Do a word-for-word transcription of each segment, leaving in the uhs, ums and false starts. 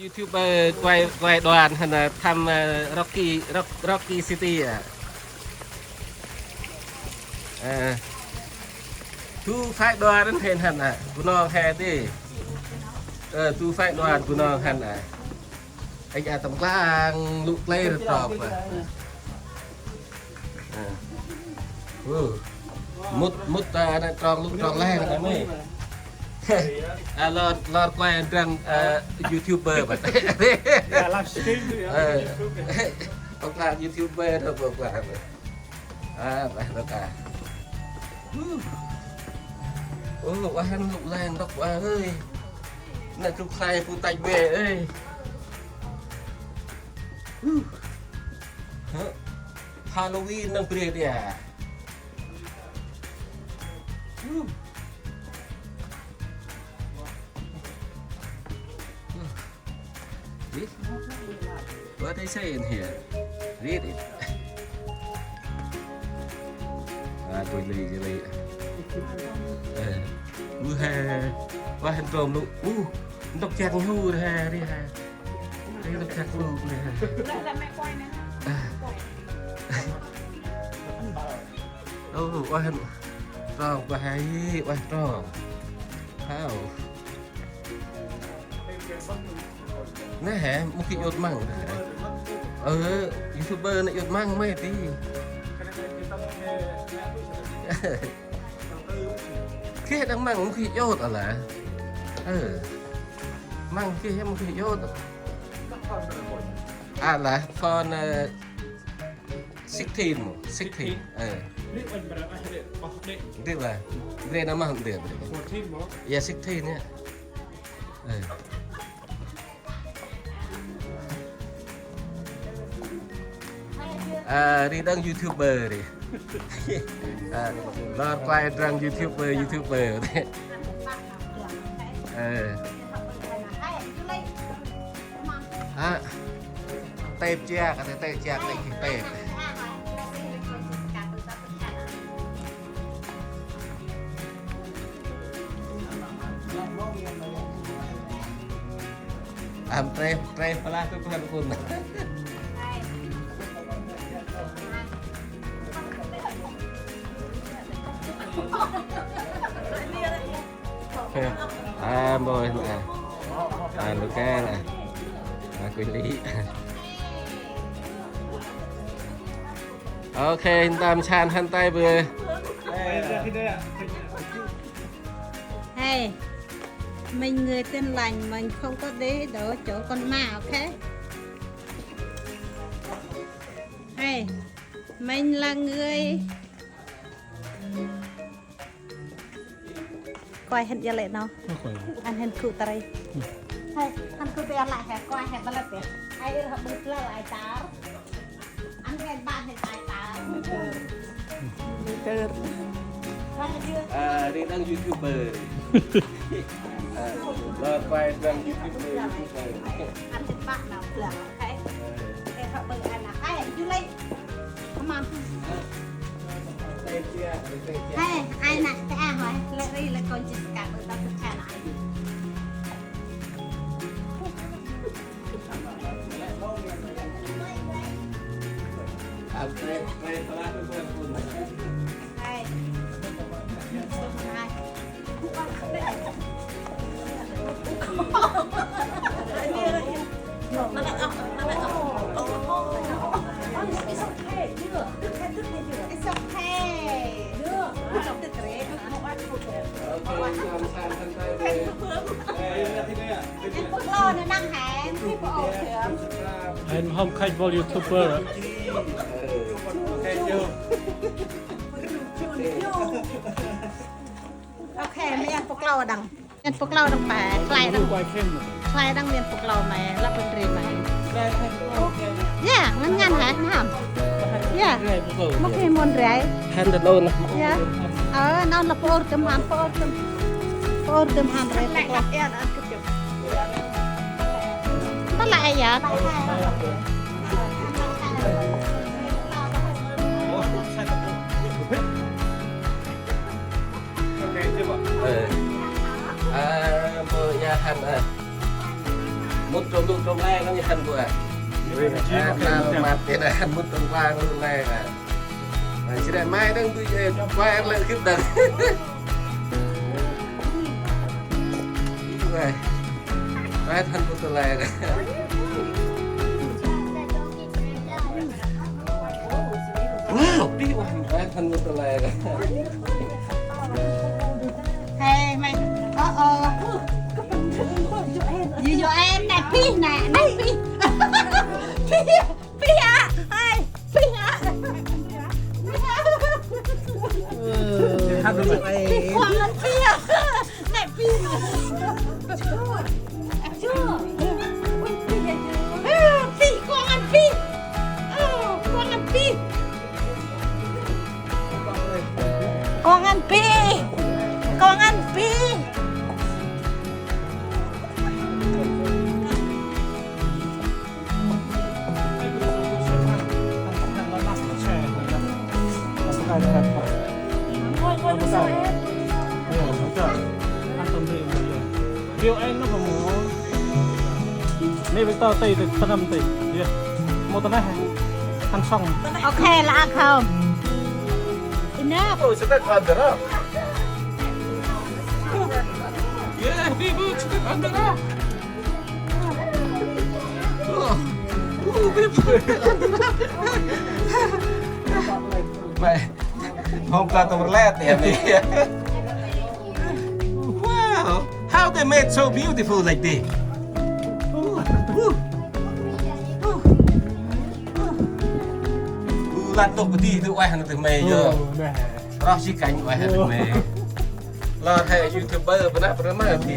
YouTube, ơ, quay, quay đoàn hăn, ơ, thăm, ơ, Rocky, Rock-, Rocky City à. Ơ. Tu phải đoàn hên hăn à. Bunong he ti. Ơ, tu phải đoàn Bunong hăn à. Ê, a tâm klang lŭ klei rơp trok. Ơ. Ơ. Mŭt, mŭt, ơ, nê trong lŭ trong leng nê mê. A, lor, lor quay drăng, ơ, YouTuber băt. Ơ. Tâm klang YouTuber rơp trok. A, bah, rơp trok. Ơ, ueh hăn lŭ leng rŏk ueh ơi. Nê trŭk sai pŭ tăch bê ơi. Hơ. Halloween nâng brê đê a. Read. What they say in here? Read it. A, tui li, tui li. Ơ. Ơ he. Ueh hăn trôm lŭ. Ơ. Ntŭk chak nhu he, ri he. Ri ntŭk chak nhu he. Ơ, ueh hăn. Trong, ueh hăn, ueh trong. Hao. Nê he, mâu geh iôt măng nê he. Ơ, YouTuber nê iôt măng may ti. Geh đăng măng mâu geh iôt a lah. Ơ. Măng geh mâu geh iôt. A lah, phone, ơ, sixteen mô, sixteen. Ơ. Dê lah. Dê nơh măng dê. Fourteen mô. Ya, sixteen ya. Ơ. A, ri đăng YouTuber ri. A, lor quay drăng YouTuber, YouTuber. Ơ. A, têp chiak, a, têp chiak, têp, têp. Am tre, tre pala tu Tuhan pun. A, mboy, a. A, lu ke, a. A, kui li. Ok, ntơm san hăn tay bơ. Hey, mình người Tin Lành, mình không có đi đổ chỗ con ma, ok? Hey, mình là người Koi hên ya lĕ nô. Ăn hên khu tari. Hơi, ăn khu tari lĕ hơi, koi hên bơlăt ya. Ai ir hăp bơlăt lĕ ai tar. Ăn hên ban hên ai tar. Tơ. A, ri đăng YouTuber. A, lor koi drăng YouTuber, YouTuber. Ăn hên ban nau blang, okay? Ê, hăp bơlăt ăn, ai, du lịch. Come on. Hey, ai nă, tê a hoi, lĕ ri lĕ kon Jessica, bơ̆ ta tê a nă. Hey. It's okay. Hên hôm khay bol YouTuber. Ok, mê ăn pô klâu đăng. Mê ăn pô klâu đăng pê, klai đăng. Klai đăng mê ăn pô klâu mê, lăp bơ̆n ri mê. Ya, ngăn ngăn hả, hăm. Ya. Mô kê môn ri. Hên đa đôn. Ya. Ơ, nau lăp pô ôr tơm hăm, pô ôr tơm. Pô ôr tơm hăm ri pô klâu. Tơlah ya. Ơ. A, mô ya hăn a. Mŭt trôm lŭ trôm leng nây hăn bu a. Ê, nal măt ê, nây hăn mŭt trôm lŭ trôm leng a. Nây, si nây mai đăng tui, ê, quay lĕ gĭt đăng. Ê, mai hăn mŭt trôm leng. Wow, pih ueh, mai hăn mŭt trôm leng. Ê, mai, ơ, ơ. Ê, Joel, nây pih, nây, nây pih. Pih, pih a, ê, pih a. Pih a. Ê, hăn mŭt trôm leng. Pih ueh, nây pih a. Nây pih a. Ơ, pih, kuŏng ăn pih. Ơ, kuŏng ăn pih. Kuŏng ăn pih. Kuŏng ăn pih. Nê, bê tao tê, tê, tao năm tê. Yê. Mô tao neh. Hăn sŏng. Ô kê, lah khŏm. Enough. Ôi, sẽ tao ăn được đó. Yê, bê, bê, sẽ tao ăn được đó. Ơ, ơ, bê, bê. Mày, hôm qua tao lẹt ya, mày. Wow, how they made so beautiful like this? Ooh, ooh, ooh, ooh. Ơ, lăt tôk bơh di tơ ueh nơh tơ mê yơh. Ơ, neh. Roh si kănh ueh nơh tơ mê. Lor he YouTuber bơh nơh, bơh nơh mơ di.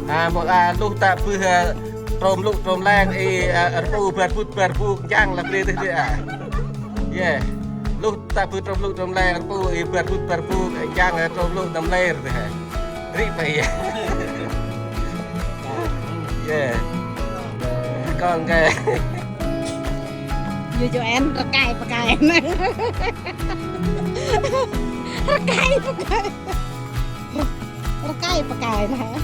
A, mâu a, luh tă bơh, a, trôm lŭ trôm leng, i, a, rpu bar bŭt bar bŭk, jang lah bri tih tih a. Yê. Luh tă bơh trôm lŭ trôm leng, rpu, i, bar bŭt bar bŭk, jang, a, trôm lŭ năm ler tih a. Ri pei. Yê. Kon ke. Yu yu en rkai pakai. Rkai pakai. Rkai pakai neh.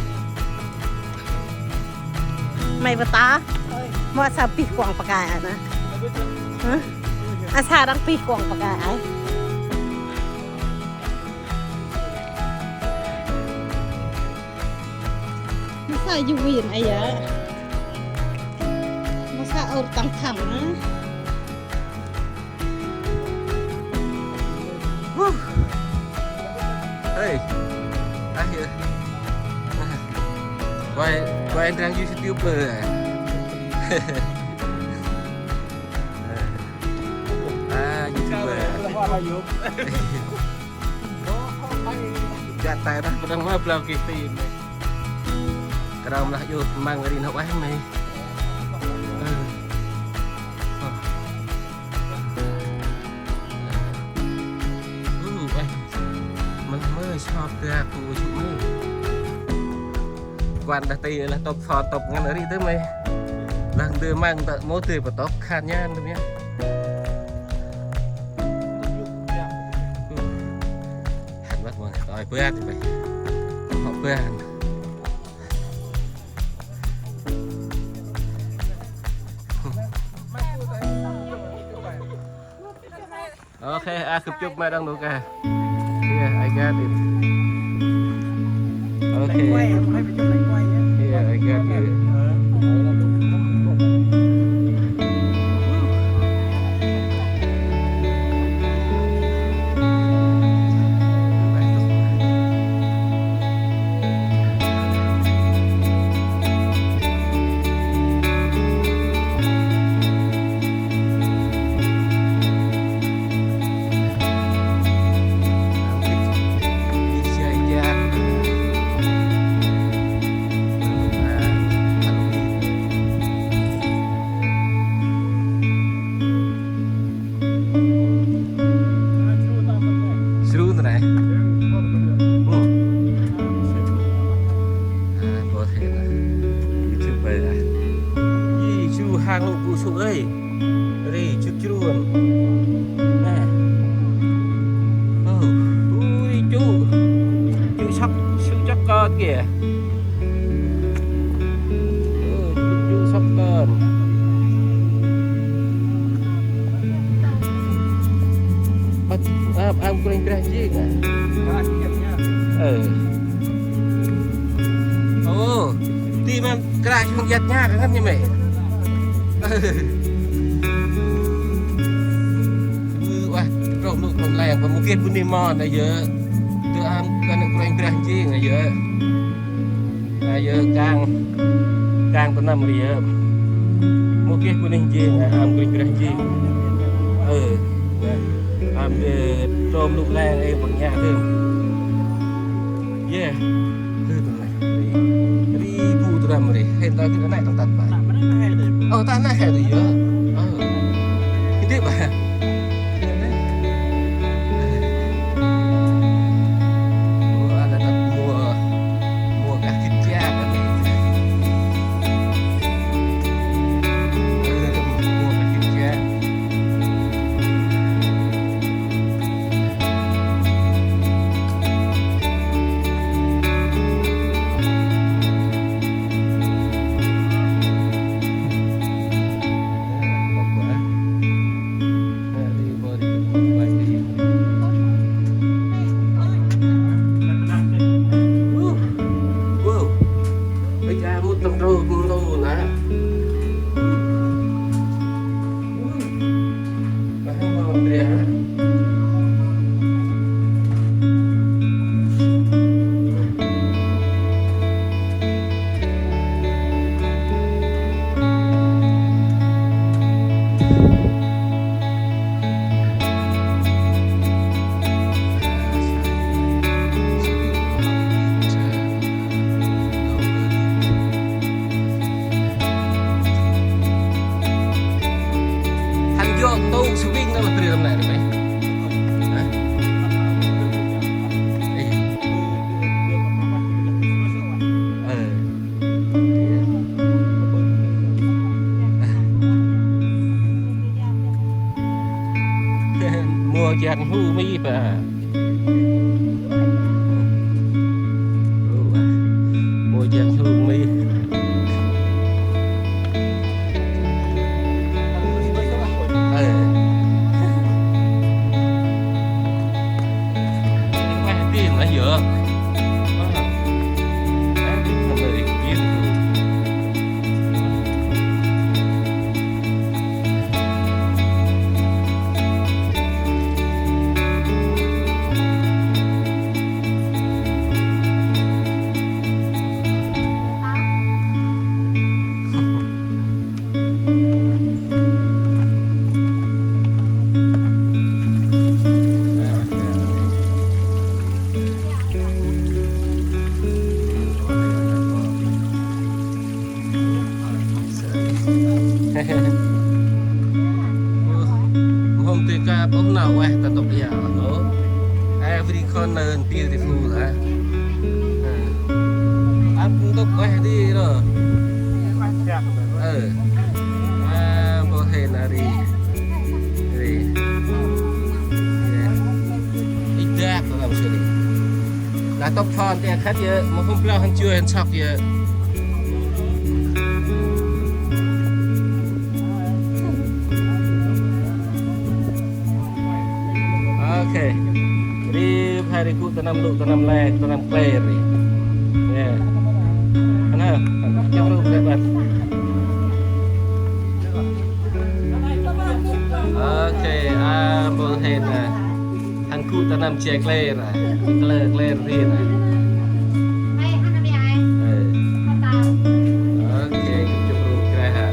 Mày bơh ta. Mâu sa pih kuŏng pakai a neh. Hă? A sa răng pih kuŏng pakai a. Masa yu win a ya. Masa ur tăng thăng a. Huh. Hey. A ya. Quay, quay trang YouTube. A, YouTuber. Jat tay dah, pơdăng ma blau kê ti mê. Krao mlah yut măng ri nau ueh mê. Ơ. Ơ, ueh. Mlah mê sop kơ aku ueh mê. Kuan dah ti lah tôp phôn tôp ngăn ri tơ mê. Lah ndơ măng tơ mâu tơ pơtôp khan nhan tơ mê. Hăn băt măng tơi bơh tơ mê. Hŏ bơh. Ok, a, gâp chụp mai đăng nô ke. Yeah, I got it. Ok. Yeah, I got it. Sru nè. Ơ. A, bơh hên a. Yu tube a. Ih, sru hang lŭ bu sŭ ơi. Ri, sŭ jrŭn. Nè. Ơ, ui, sŭ. Sŭ sŏk, sŭ sŏk kơt kìa. Kruanh Brah jêng ah. Ơ. Ôh, ti ma krach hŏng iăt nhar ngăn nhê mê. Ơ. Ơ, ueh, trôm lŭ trôm leng, pa mâu geh bunuyh mon a yơh. Tơ am kơnh Kruanh Brah jêng a yơh. A yơh kang, kang ta nâm ri yơh. Mâu geh bunuyh jêng, a, am Kruanh Brah jêng. Ơ, nê. Am dê trôm lŭ leng ê păng nha dơm. Yê. Ri, ri bu tu ram ri. Hên ta gĭt a nê tâng tât pa. Ơ, ta nê hên tu yơh. Ơ. Hên dê pa. Ơ, a nê tât mô, mô kah gĭt kiă. Ơ, mô kah gĭt kiă. Hăn yơk ntŭk sving nơh ma bri răm nai răm ê. Hă? Ê. Ơ. Mô jăk hu mi pa. Mô jăk hu mi. Ơ. Ê, đi mà dở. Ơ. Ê, đi mà đi kiếm. Hôm tê ka bông nau ueh ta ntŭk ya, oh. Every corner beautiful, eh. Ăn ntŭk ueh di ro. Ơ. A, bơ hên a ri. Ri. Ih dak ro lam suri. Lah tŭp thon tê khât yơh, ma hôm blau hăn joi hăn sŏk yơh. Ôkê. Ri, phai ri gŭ ta nâm lŭ, ta nâm lek, ta nâm kler ri. Yê. Hăn hơ, hăn jŏk rŭ kler băt. Ôkê, a, bol hên a. Hăn gŭ ta nâm che kler a. Kler, kler ri a. Ê. Ôkê, gŭ jŏk rŭ kler a.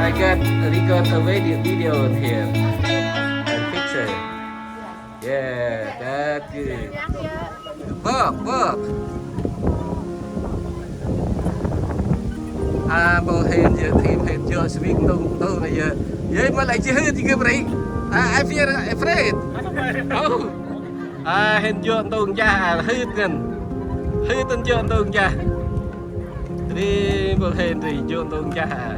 I got record a video, video here and picture. Yeah, that's good. Bơk, bơk. A, bol hên yơh, thim hên yơh, swing tung, tung nây yơh. Yơh, ma lĕ ji hưt ji gâp ri. A, I fear, afraid. Oh. A, hên jŏ ntông jah, a, hưt ngăn. Hưt ngăn jŏ ntông jah. Ri bol hên ri jŏ ntông jah, a.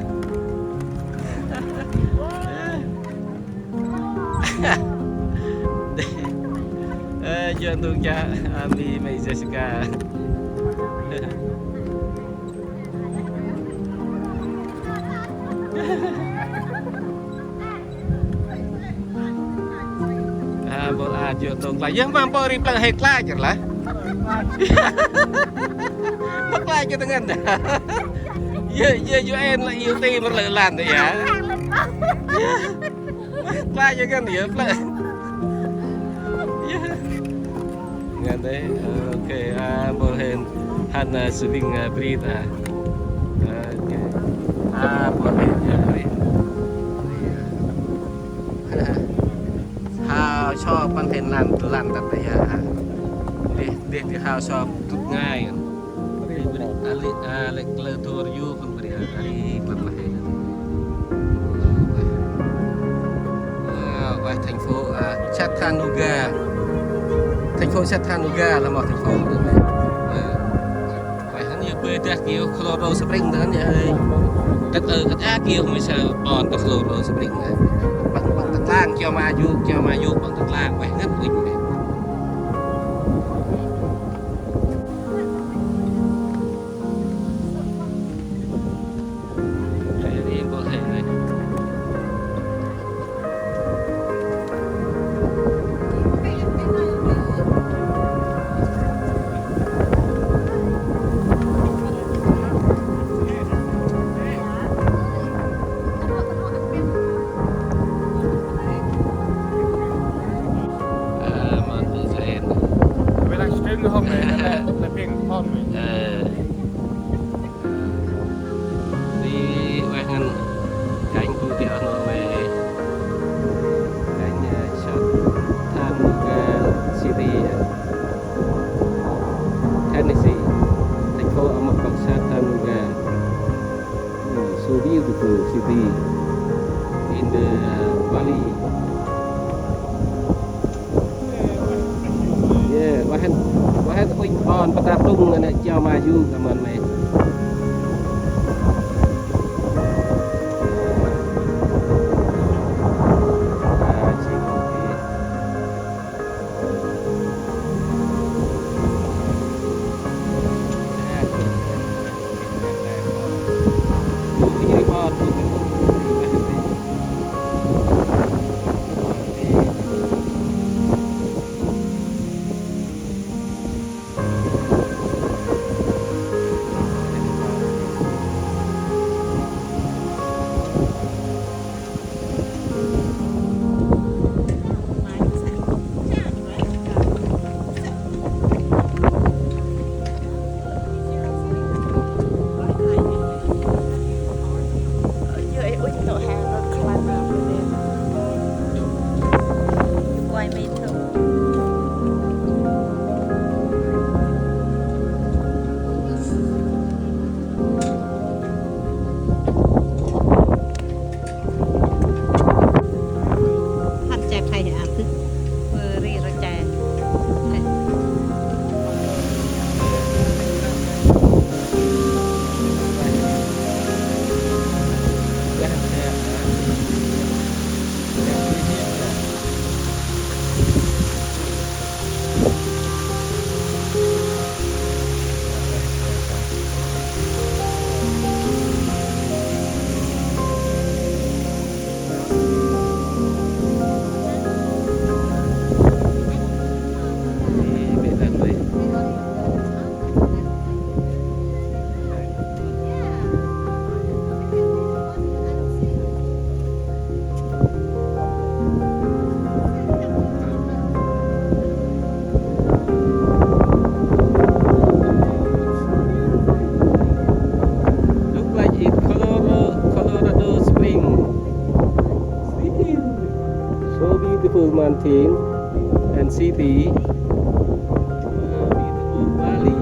Ơ, jŏ ntông jah, a, mi mây Jessica. A, bol a jŏ ntông klach. Yơh ma mpôri plơ̆ he klach lah. Ma klach jŏ tơ ngăn. Yơh, yơh, yơh en lah iu ti mrlơ lan tơ yơh. Yơh. Klach jŏ ngăn yơh plơ̆. Yơh. Ngăn dê, ok, a, bol hên hăn, a, swing, a, brit, a. Ok. A, bol hên, a, brit. Hao so păn hên lan, lan tât ya, a. Dê, dê, dê hao so dŭt ngai. Bri, bri, a, lĕ, a, lĕ klơ thôr yu, Ri, a, ri, klăp lah hên. Ueh, ueh, thành phố, a, Chattanooga. Thành phố Chattanooga lah ma thành phố. Ơ. Ueh, hăn yơh bơi dah kơt Colorado Spring dah hăn yơh. Kơt, ơ, kơt a kơt mâu sa ƀon ta Colorado Spring dah. Păng, păng ta tlang, kơt ma yŭk, kơt ma yŭk, păng ta tlang, ueh, ngăt ueh. Ơ, mân bu khen. Wê lah string hông mê, lĕ, lĕ ping phôn mê. Ơ. Di weh ngăn kênh bu tiŏ nô mê. Kênh, ơ, Chattanooga City, ơ, Tennessee. Thành phố ở một cộng Chattanooga. So beautiful city in the, uh, valley. Yeah, wah hên, wah hên uănh ƀon pơtăp tung ngăn nê chiao ma yu kơ mân mê. Kalimantan and city. Bali.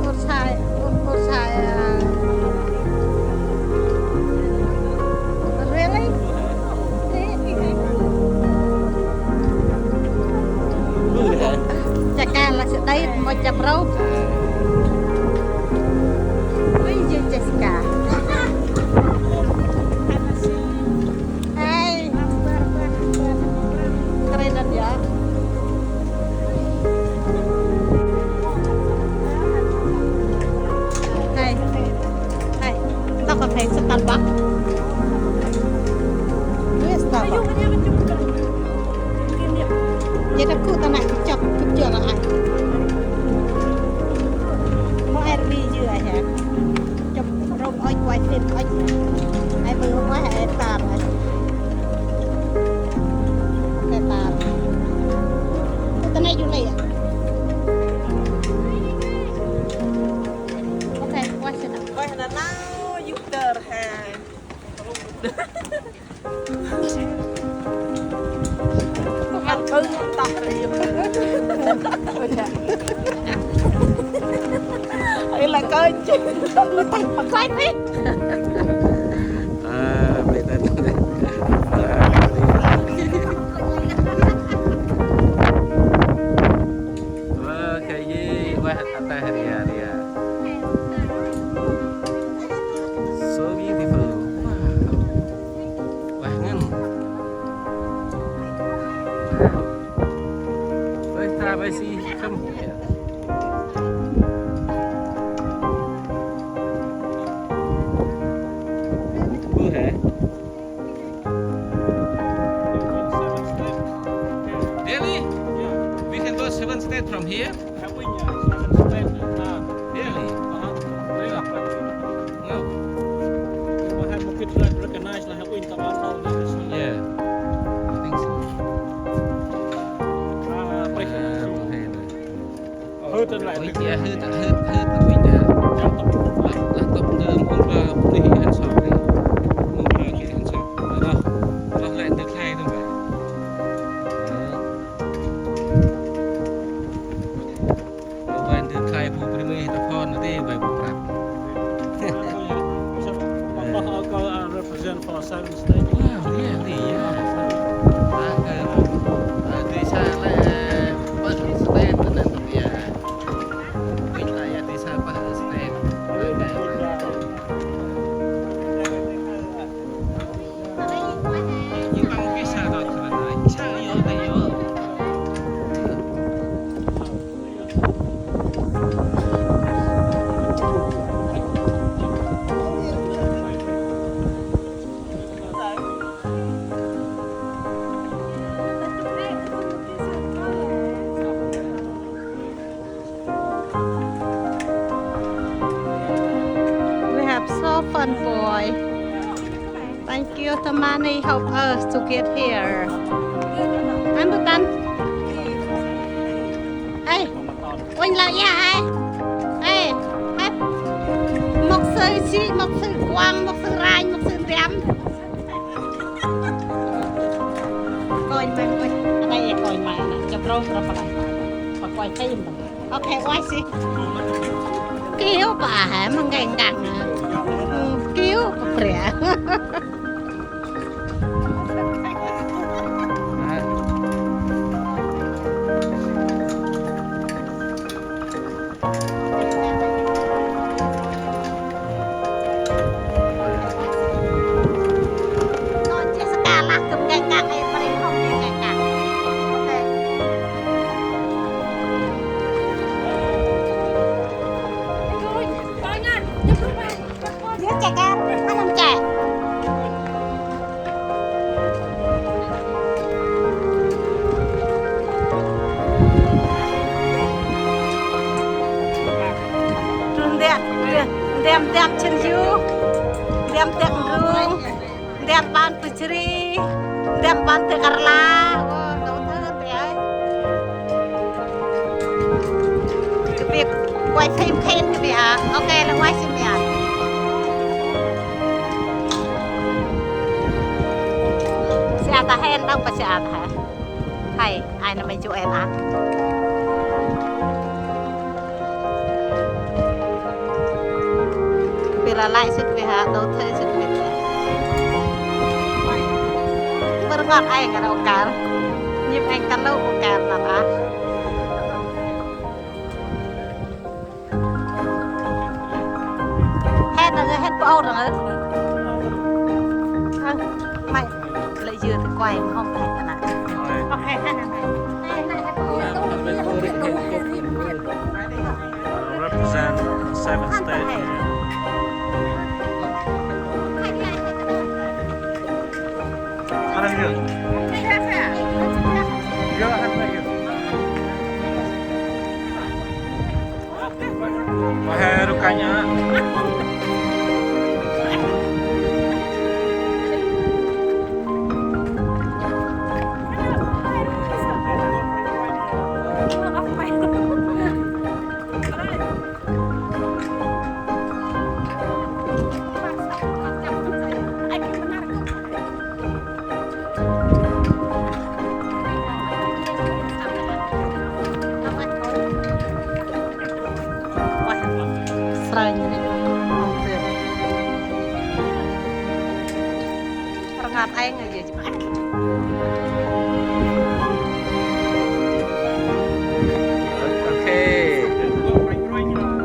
Ur sai, ur, ur sai, à. Really? Jessica lah sedai, mô chăm râu. Ui, Jessica. Hey. Keren ya. Hey. Hey. Tao có thấy Starbucks. Ui, Starbucks. Vậy là cứ tao nãy chụp, chụp chưa là ai. Có ai đi chưa hả? Chụp rôm ơi, quay phim ơi. Ai mơ quá, ai tar ơi. Ai tar. Tao nãy du lịch à? Ok, quay xe nào. Quay xe nào, you turn hai. Ăn ư tao rì. Ê, là coi chứ. Tao mà coi đi. À, mày tên tên. À, đi. Ơ, khay yê, ueh, a teh ria, ria. So beautiful. Wow. Ueh ngăn. Wow. Ơi, ta bay si khăm. Ơ, hả? Really? Yeah. We can go seven state from here? Really? Uh-huh. Really? No. We will have a good rec-, recognize like we in Taman. Yeah. I think so. Ah, okay. Hưt lĕ. Ôi, ya, hưt, hưt, hưt, ôi, ya. Lah, lah, tôp ndơ, mông ba, nih, hên sop, nih. Mông ba, kê, hên sop. Roh, roh lĕ ndơ khlay, tơm ba. Mông ba ndơ khlay, bu bri mê, ta phôn, tê, ba, bu prap. Ơ, ya. Ơ. Ơ, ơ, ơ, represent for Southern State. Wow, really, yeah. Ơ, ơ, ơ, desa lĕ, ơ, Southern State, ơ, ơ, ơ, ya. We have so fun, boy. Thank you, the money help us to get here. Anh Bùi Tăn. Ê, anh là ya ai? Ê, ê. Mục sư Sĩ, mục sư Quang, mục sư Ranh, mục sư Riam. Coi mày, coi. Ở đây coi mày nè, chụp rôm, rôm, rôm. Mà coi phim. Ok, uai si. Kiu pa he măng keng kăng. Kiu pa pria. Ndem, ndem, ndem chăn hiu, ndem tek ndrung, ndem pan pachri, ndem pan tek karla. Ô, đau thơ tê ơi. Kbia quay phim khen kbia. Ok, là quay phim ya. Sia ta hen, đau pa sia ta hen. Hay, ai nơm mê chu en a. Kbia la lai sik kbia ha, đau thơ sik kbia. Bơr ngot ai ka đau kar. Nhịp anh ta lâu kar nat a. Hên rồi, hên bố rồi. Ơ, mày, lạy dừa thì quay mà không thấy cái này. Ok, hên rồi mày. Represent seven state here. Mahe rukanya. Srăng ni. Rngat ai ngai. Ok.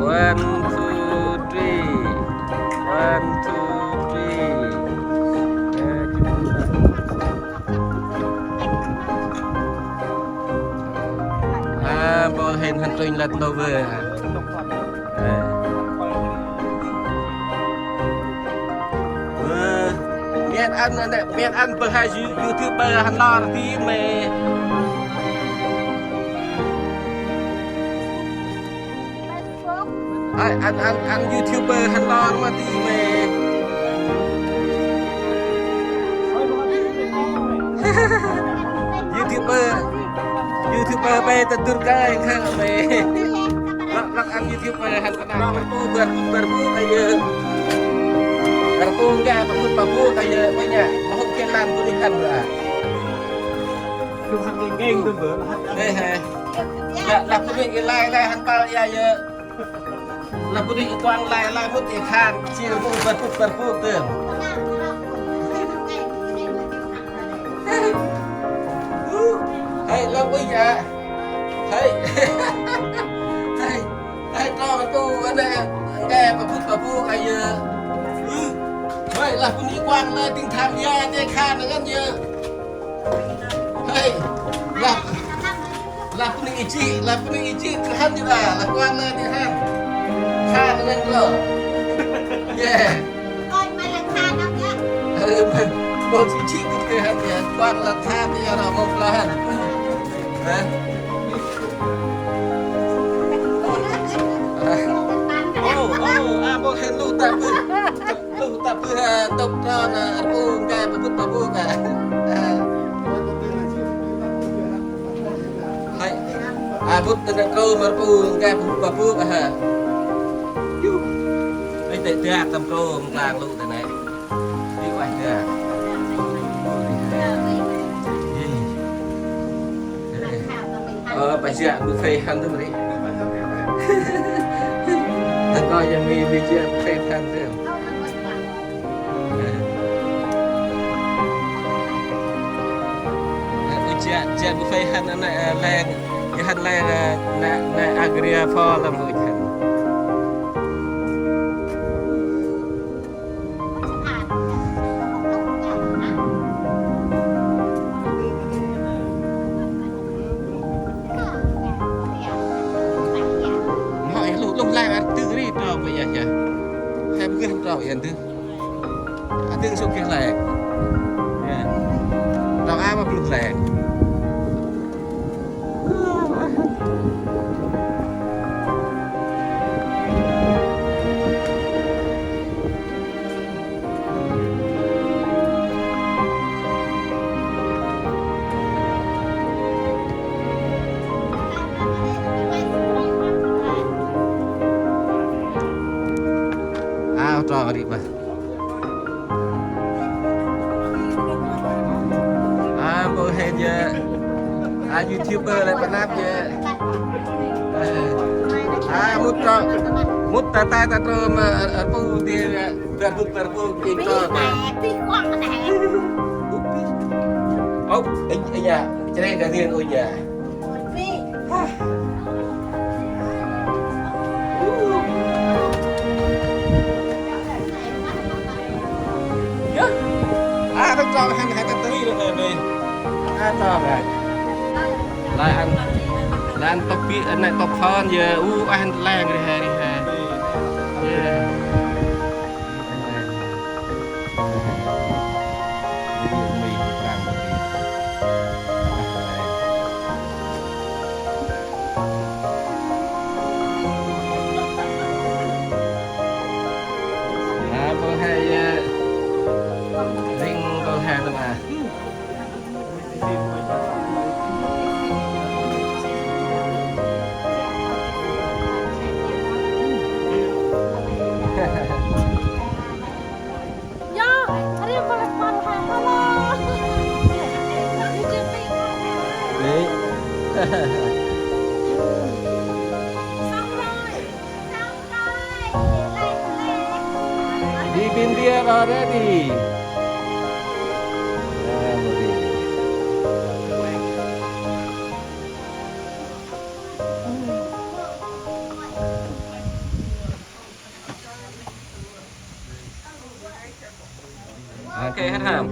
One, two, three. One, two, three. À, bol hên hăn trôi lật nô vơ. Ơ. Ơ, mian ăn, ăn, mian ăn bơh ha You-, YouTuber hăn lor ti mê. Ai, ăn, ăn, ăn YouTuber hăn lor ma ti mê. YouTuber, YouTuber pe ta dur kai khang pe. Lak, lak ăn YouTuber hăn kơna. Bar bu, bar bu, bar bu kaya. Bar bu ka, bar bu, bar bu kaya. Banyak. Mahuk ke lam tu ni kan lah. Keng tu ber. Eh, eh. Lah, lah, bu ni lai, lai, hăn pal ya, ya. Lah bu ni kuang lai lai mŭt i khan, chi bu bar bu bar bu tơm. Hơi, lah bu ya. Hơi. Hơi. Hơi, tro bar bu, anai, ngai bar bu bar bu, ai yơ. Hơi, lah bu ni kuang lai ting tham ya, te khan ngăn yơ. Hơi, lah, lah bu ni i chi, lah bu ni i chi, tơ hăn di ba, lah kuan na tơ hăn. Khan ngăn lo. Yeah. Ơ, bol chi chi kơ tơ hăn ya, kuan lah khan ya, lah mâu lah hăn. Hă? Ô, ô, a, bol hên lu ta bư. Lu ta bư ha, ntŭk tro na, rpu ngai, pabŭt pabŭ ka. Hai. A, bŭt tơ na krô ma rpu ngai, pabŭt pabŭ ka ha. Yu. Ai, tê dak tâm krô, mklang lu tơ na. Yu, ai dak. Ơ, pa sia, bu phê hăn tơ mri. Ta kơi yơn mi, mi jêng phê thân thêm. Ơ, ơ, jêng, jêng bu phê hăn anai, ơ, leng, jêng hăn leng, ơ, na, na Agria Falls lăm bu hăn. Hŏ, ơ, lŭ, lŭ leng, ơ, dâng ri trŏ bu yơh, yơh. He bu geh trŏ yơh dâng. Ơ, dâng sŭk geh leng. Yơh. Trŏ a ma blŭ leng. A, trŏ ri bah. A, mâu he jêh. A, YouTuber lĕ panăp jêh. A, mŭt trŏ. Mŭt ta ta ta trŏ ma, ơ, ơ, pu ti, ơ, bar bŭk, bar bŭk, king trŏ. Ôp, ơ, ơ, ya. Chrê ka dien ôh ya. Yơh. A, ta trŏ hăn, hăn ta tui lĕ bê. A, trŏ hăn. Lĕ ăn, lĕ ăn tôp bi, ăn nê tôp phôn yơh. U, ăn leng ri he, ri he. Yơh. A, bơh he, ơ, ring bơh he tâm a. Yo, ari balik balik, halo. Nih. Sampai. Sampai. Đi bên kia rồi đấy đi. Nah, mau đi. Ok, hăn hăn.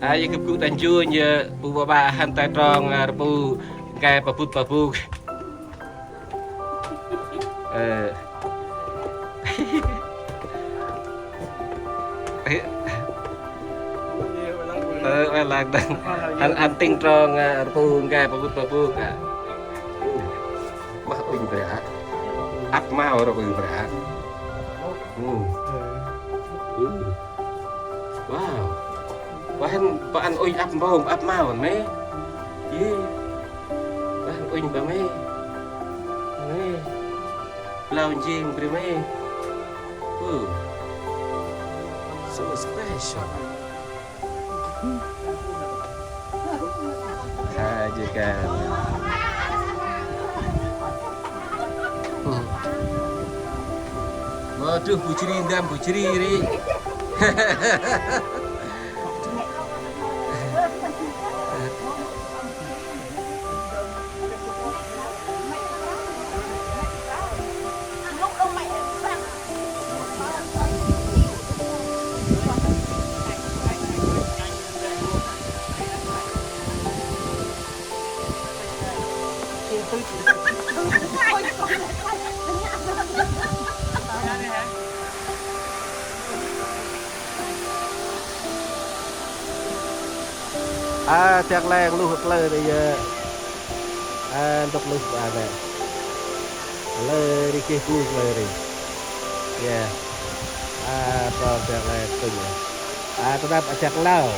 A, yơh gâp gŭ ta njŭn yơh, bu ba ba hăn ta trong, a, rpu, ngai pa bŭt pa bŭk. Ơ. Ơ, ơ, lak đăng. Hăn, hăn tĭng trong, a, rpu, ngai pa bŭt pa bŭk, a. Bah, ŭnh bre. Ăp mau rpu bre. Ơ. Ơ. Wow. Bah hăn, bah hăn ŭnh ăp mbông, ăp mau mê. Yê. Bah hăn ŭnh ba mê. Mê. Blau njêng bre mê. Ơ. So special. Ha, jêh kan. Waduh, bu jri, ndăm bu jri ri. A, dak leng luh klơ ri yơh. A, ntŭk luh ba nê. Klơ ri geh bu klơ ri. Yơh. A, trŏ dak leng tŭng yơh. A, ta năp a dak nglao.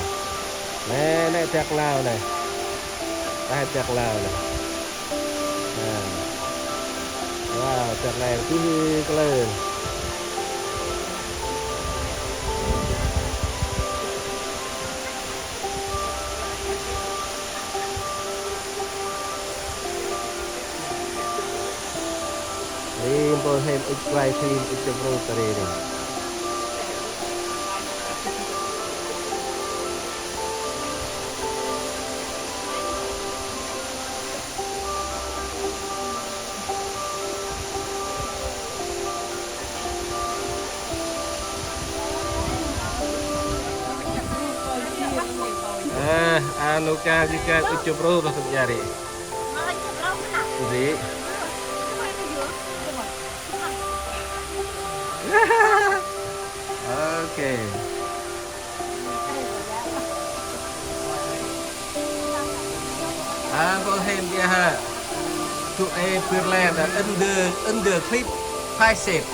Nê, nê dak nglao nê. A, dak nglao nê. A. Wow, dak leng bu klơ. Ri mpôl hên ŭch klei phim ŭch chŭp rut ta ri ri. Ơ, a nô ka ji ka ŭch chŭp rut ta jêh ri. Ri. Ok. A, mpôl hên biă hă. Tụi em Berlin là under, under clip five set.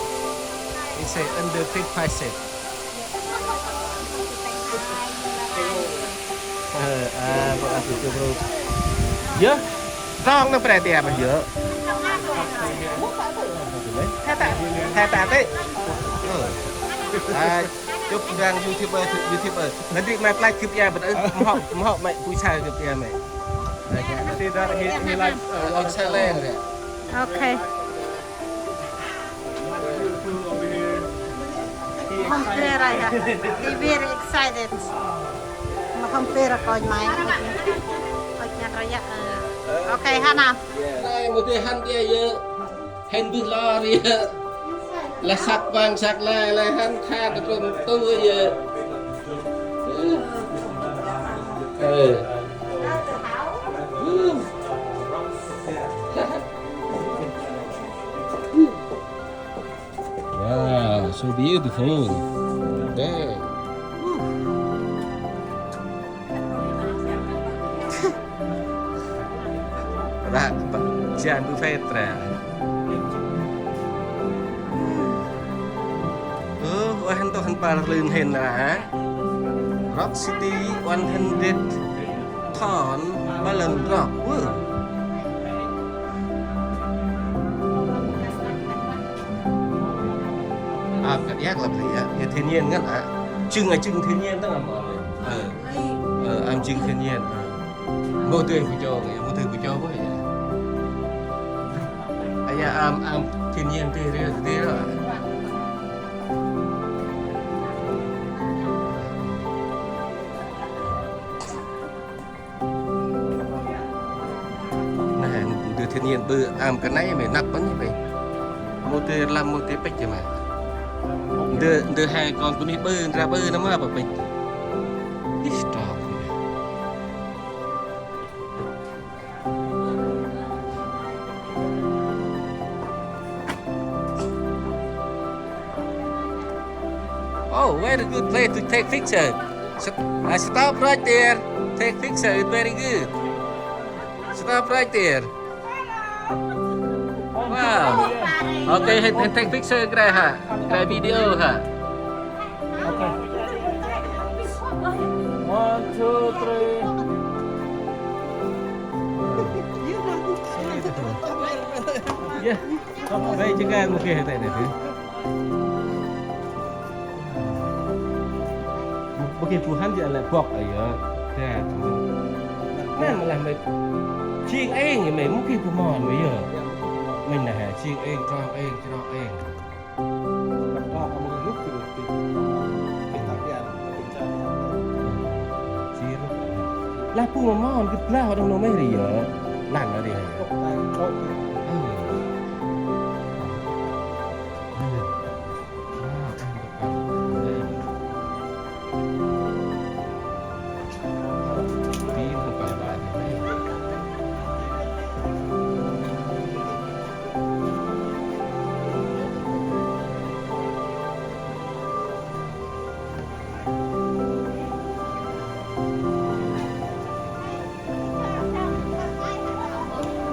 He say under clip five set. Ơ, a, mpôl ăn tụi chôm rut. Yơh, trong nâng pre tiap yơh. He ta, he ta tê. Ơ. A, chụp đang YouTuber, YouTuber. Nandri mai plai gâp ya, bơ̆t ơ, mhŏ, mhŏ mai pui sa gâp ya mai. He, he like, uh, Australia. Ok. Hŏm pê rai ha. He very excited. Hŏm pê ra kônh mai. Kônh ngăn ra ya. Ok, ha nơm. Nai mô tê hăn dia yơh. Hên bưh lor yơh. Lah săk păng săk lai, lah hăn khan trôm tu yơh. Ơ. Wow, so beautiful. Damn. Ră, jan bu phê tra. Ơ, ueh hăn tôh hăn păr lưn hên ra. Rock City one hundred ton ba lăng rock. Wơ. A, kơt yak lăp ri a, ya thiên nhiên ngăn a. Jâng a jâng thiên nhiên tơ ngăn a. Ơ, ơ, am jâng thiên nhiên, ơ. Mô tê bu chô, ya, mô tê bu chô bơ ya. A ya am, am thiên nhiên tê ri, tê ri. Nê, ndơ thiên nhiên ƀư am kơt nây mê năp bân mê. Mô tê lăm mô tê pêch mê. Ndơ, ndơ he kon bunuyh ƀư, ndra ƀư nâm ma pêch. Ih, trok. Oh, very good place to take picture. St-, uh, stop right there. Take picture. It's very good. Stop right there. Wow. Okay, hên, hên take picture gre ha. Gre video ha. Okay. One, two, three. Yeah. Vay jêng kan mô geh tê nê tê. Mô geh bu hăn jêh lĕ bŏk a yơh. Tê. Nê mâu lah mê. Jêng êng mê mô geh bu mon mê yơh. Mê nê he jêng êng, trong êng, trong êng. Lah bu mâu mon gĭt blah đŏng nô mê ri yơh. Lăn a ri. Ơ.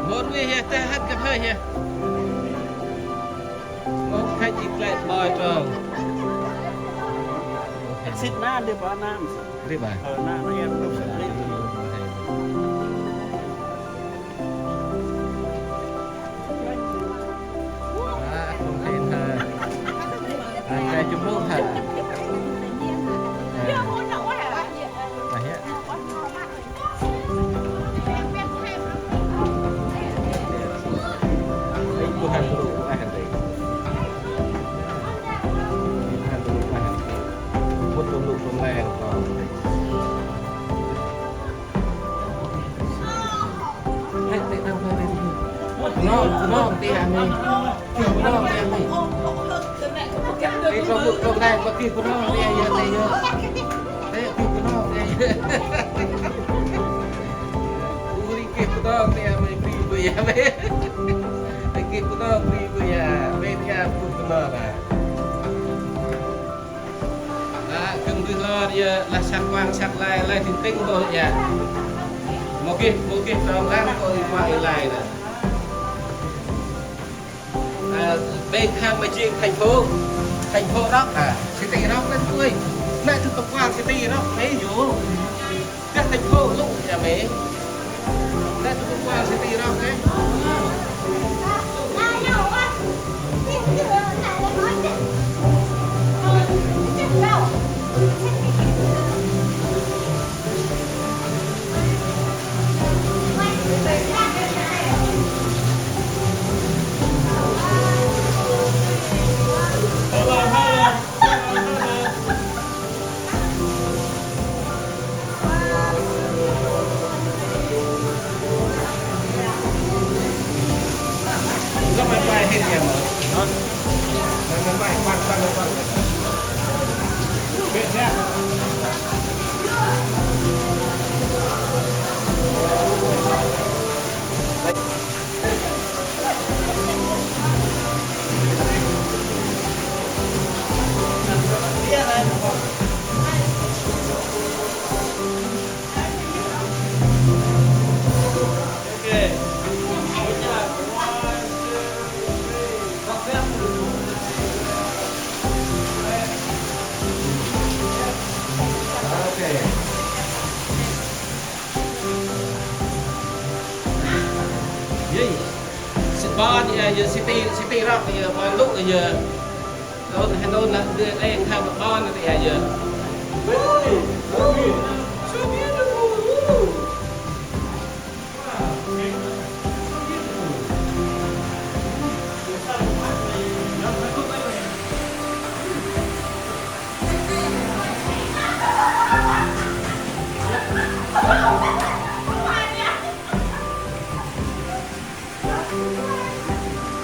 Môn wi hia, tê hăn kơp hơi hia. Môn khách ít lệ bơi tròn. Xịt na đi bỏ nam. Đi bơi. Ờ, na, na em không xịt đi. A, không hên ha. A, trai Trung Quốc ha. A, hia. Ê, bu hăn bu, a, hăn bu. Bunong, Bunong, tê a mê. Geh Bunong, tê a mê. Tê trôm, trôm đai, ma geh Bunong, tê a yơ, tê yơ. Tê geh Bunong, tê a yơ. Uri geh Bunong, tê a mê, bri bri a mê. Tê geh Bunong, bri bri a mê, tê a bu Bunong a. Ơ, gâp ƀư lor yơ, lah săk kuang săk lai, lai tĭng tĭng bơh yơ. Mâu geh, mâu geh trôm răng kô̆ i kuang i lai nă. Ơ, bên khăm ma jêng thành phố, thành phố rock à, city rock nă tui. Nă tui tâm kuang city rock, ê yô. Gah thành phố lŭ ya mê. Gah thành phố Quảng Trị rok ê. Yê, si ƀon yê, yê, si ti, si ti rok yê, ƀon lŭ yê. Đôn, he đôn nă, đê, đê, khăm ƀon yê, yê.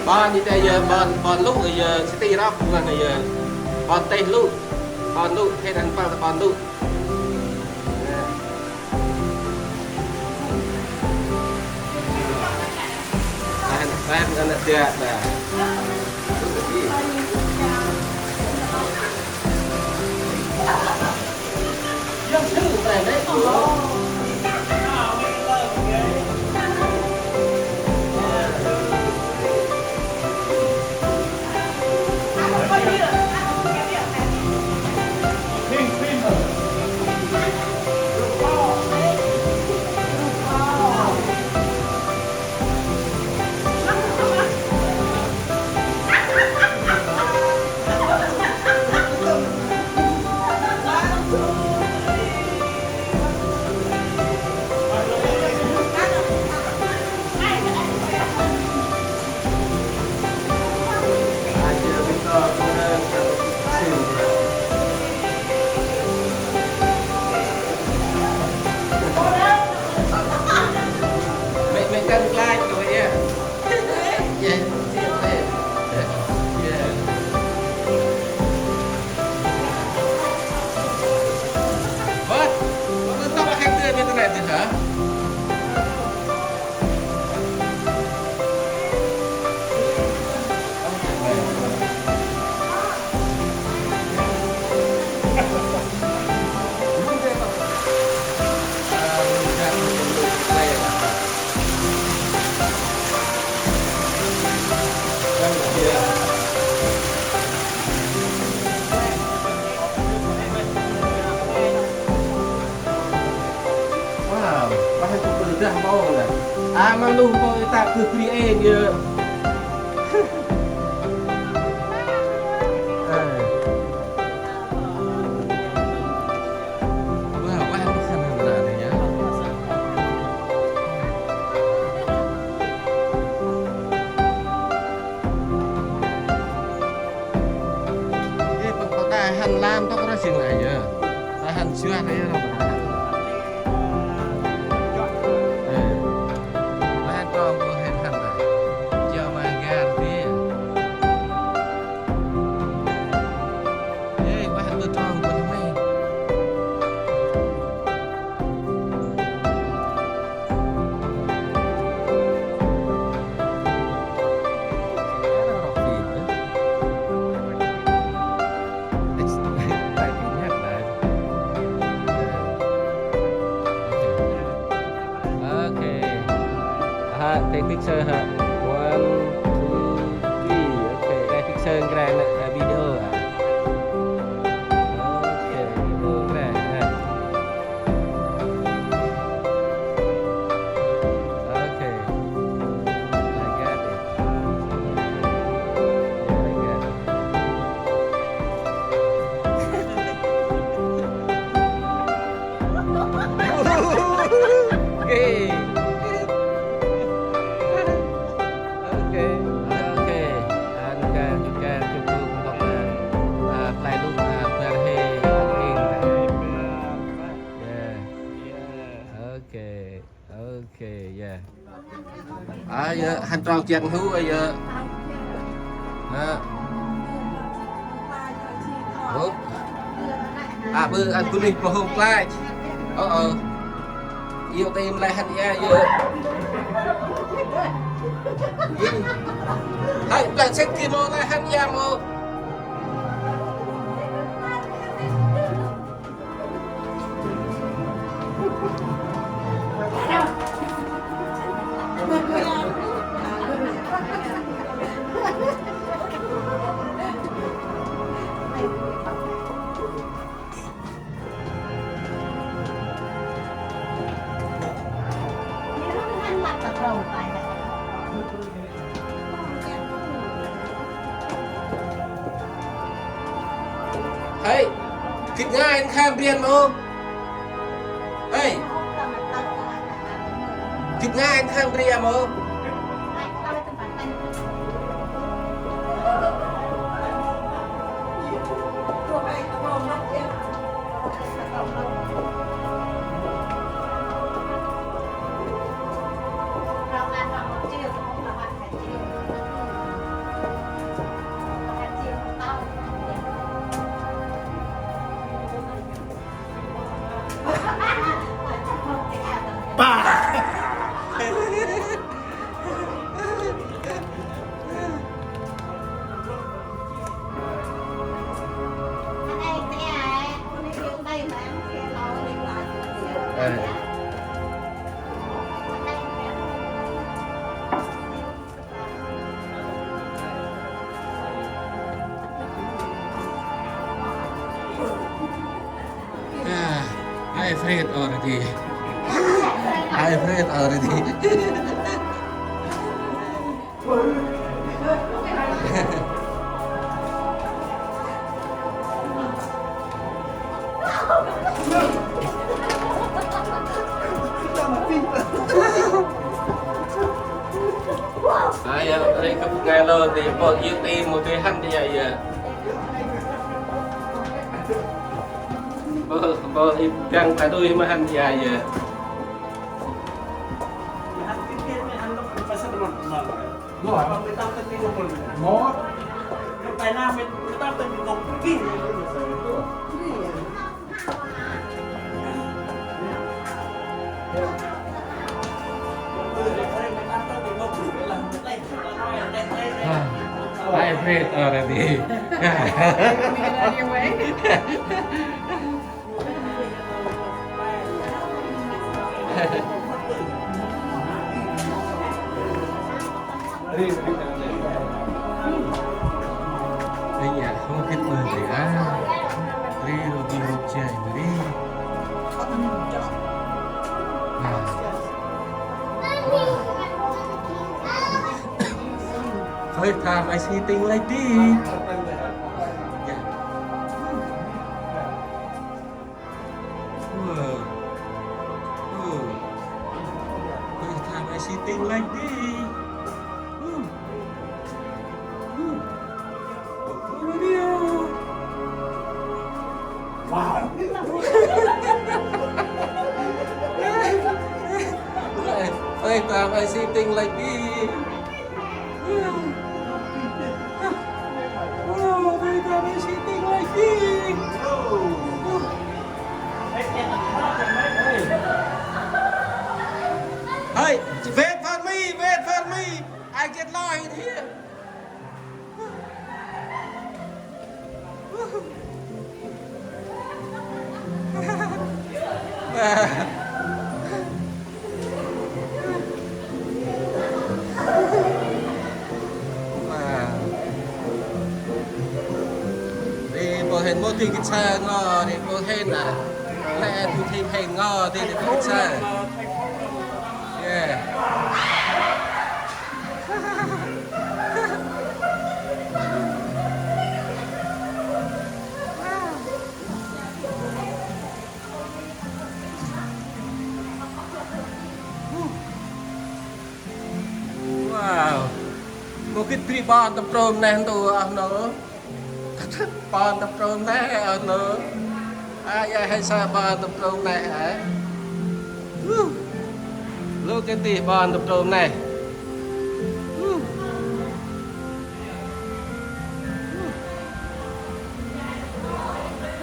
Ƀon i tê yơ, ƀon, ƀon lŭ yơ, si ti rok, ƀon têh lŭ, ƀon lŭ, he đăng păng ƀon lŭ. Tahan, tahan, anak dia, nah. Wow, bah tu pơdah mâu lah. A, ma luh mâu ta kơ bri ê yơ. Ơ. Wow, wow, mâu khăn hăn ra nê yơ. Ê, păng păng ta hăn lam tŏk rơh sĭn lah yơ. Ta hăn juăt yơ rŏng. Ê, ta hăn tŏng kơ hên hăn lah. Picture hả? One, two, three. Ok, gay picture gay nè, à, video hả? Ok, video gay nè. Ok. I got it. I got it. Ok. Ok. Ok. Ăn ka, ka, ka, ka, ka, ka, play lŭ, a, bar he, a, ring. Yeah. Ok. Ok, yeah. A, yơ, hăn trao chiăng hu, a, yơ. Ha. Ơ. A, bơ, ăn bunuyh pơhôm play. Ơ, ơ. Yơ, tê mlay hăn ia, yơ. Hai, play sek ki mô lay hăn ia mô. Hei, gĭt ngai ăn kham bri ăn mô. Hei, gĭt ngai ăn kham bri ăn mô. Ah, I afraid already. I afraid already. Ai, ri kăp ngai lơ ti, bol iu ti mâu ti hăn ti ya ya. Bol, bol i biang ta tui ma hăn ti ya ya. I afraid already. Ri, ri, ri. Ri nhỉ, không biết mời gì à. Ri, ri, ri, ri, ri. À. Hơi thả, I see thing like this. Yeah. Whoa. Whoa. First time I see thing like this. Woo. Woo. Wow. First time I see thing like this. Wow, my God, I see thing like this. Hey, wait for me, wait for me. I get lost in here. Hên mâu dơi gĭt saơ ngo, ri mâu hên a. Lĕ du thên hên ngo, dơi ri mâu gĭt saơ. Yeah. Wow. Mâu gĭt bri ƀon tâm trôm neh ntu ah nô. Ƀon tâm trôm neh ah nô. A, ya he sa ƀon tâm trôm neh a. Woo. Lôk kơ dih ƀon tâm trôm neh. Woo.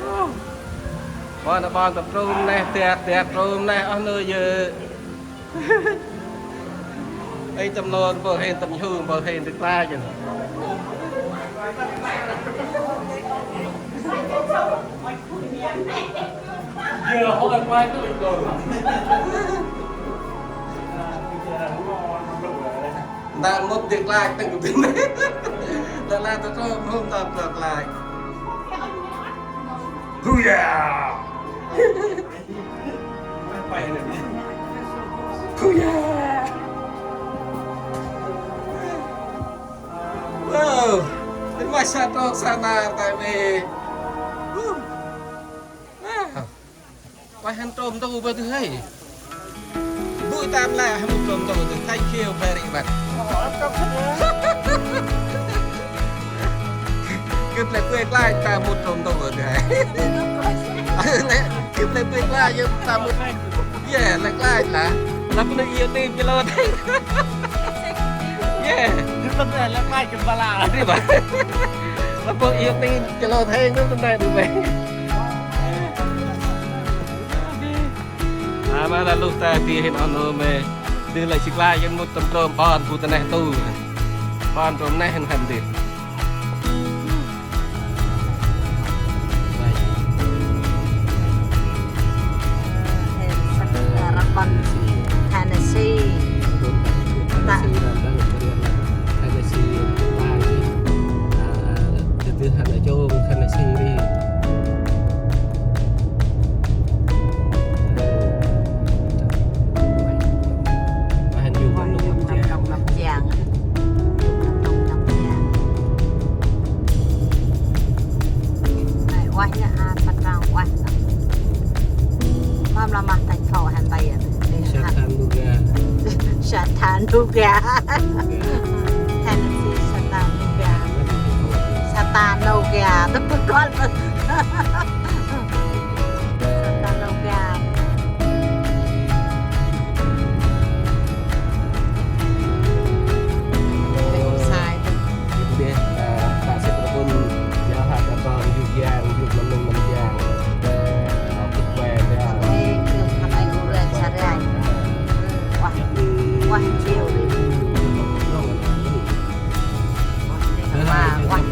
Woo. Ƀon, ƀon tâm trôm neh, tiak, tiak trôm neh ah nô yơ. Ê, tâm lôn, bơ hên tâm nhhung, bơ hên tâm klach. Giờ hỏi mai tôi rồi. Nđa mŭt dĭk klach tĭng tĭng. Nđa lah tơ trôm hôm tâm klach. Hooyah! Wow, tĭng ma sa trôk sa nar tay mê. Wow. Ueh hăn trôm ntu bơ dơi hơi. Bui tam lĕ hăn mŭt trôm ntu dơi. Thank you very much. Gĭt lĕ bui klach ta mŭt trôm ntu bơ dơi hơi. Lĕ, gĭt lĕ bui klach yơh ta mŭt. Yeah, lĕ klach lah. Lah pô nê iâu tim chalo thêng. Yeah. Gĭt lĕ klach kơ bala. Ri ba. Lah pô iâu tim chalo thêng nê tâm nê ri ba. A, ma lah luh ta dih hên oh nô mê. Dih lĕ si klach yơh mŭt tâm trôm ƀon bu ta neh ntu. Ƀon trôm neh hên hăn dih. Hên săk rơpăn Tennessee. Ta. Tennessee, Tennessee, Tennessee, Tennessee, Tennessee. Wah, yŭk nâm nôk nâm jang. Nây, wah, ya, a, Phan Rang, wah. Mâm lah mah thành phố hăn tay, a, Chattanooga. Chattanooga. Tennessee, Chattanooga. Chattanooga. Tât bơh kơl. Chattanooga. Ê, ôm sai. Gĭt dih, ơ, ta sĭt rơbŭn, jao hăt ta ƀon, yŭk yang, yŭk mơnŭng mơnjang. Ơ, kŭt kue, jao. Ê, kưm hăt ai ur rai, sa rai. Wah, wah, chiêu đi. Wah, wah.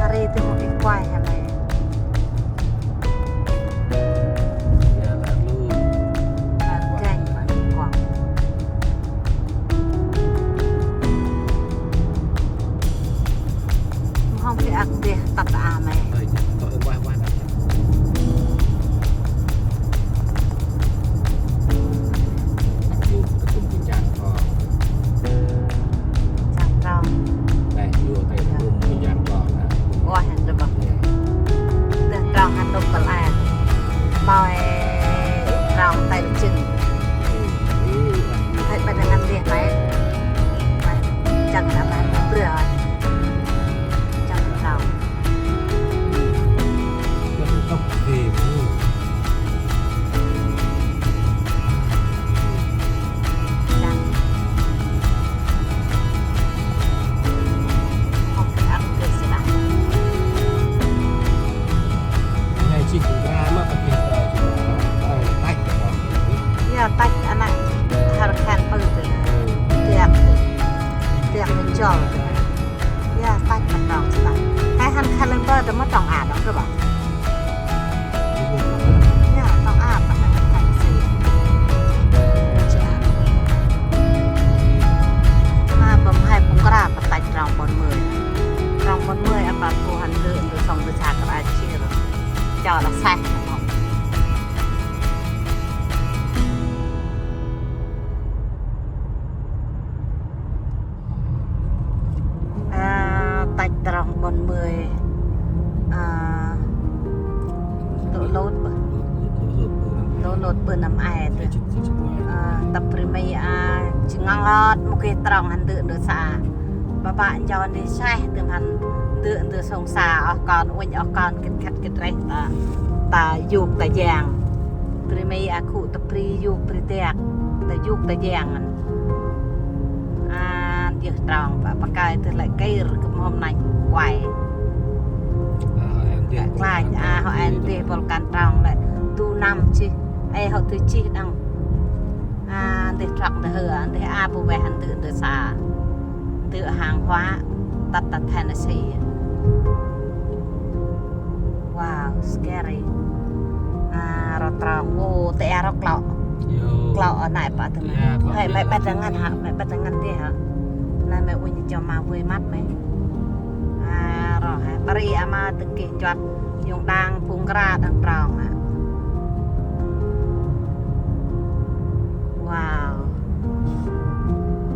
Hari tu mungkin kuai hal lain. Hông phe ăk deh tât a mê. Jan trong. Jan trong. Jan trong. Ôi, hên rơbâk. Jan trong hên rơbâk kăl an. Mâu trong tay chưng. Hơi bơh ngăn dih tay. Chăng nè, mâu brơi. Chăng trong. Ngot mâu geh trong hăn ndơ ndơ sa. Ba ba ncho ndơ saih tơm hăn ndơ ndơ sông sa oh kon uănh oh kon gĭt khăt gĭt rêh ta, ta yôk ta jang. Bri Mê a khŭ ta bri yôk bri dak, ta yôk ta jang ngăn. A, yơh trong ba ba kơi tơ lĕ kêr kơ mhôm năch kuai. Klach a hŏ en deh bol kan trong lĕ tu năm chih. Ê hŏ tơ chih đăng. A, ndeh truck ndeh hơ, ndeh a bu veh ndơ ndơ sa. Ndơ hàng hóa tât ta Tennessee. Wow, scary. A, rŏ trong, ô, tê a rŏ klŏ. Klŏ a nai pa tơ ma. Hơi, mày bắt ngăn hả, mày bắt ngăn tê hả. Nai mày uinh cho ma vui mắt mày. A, rŏ hả, bari ama tưng kih nchuăt. Yŏng đang phung kra đang trong a. Wow.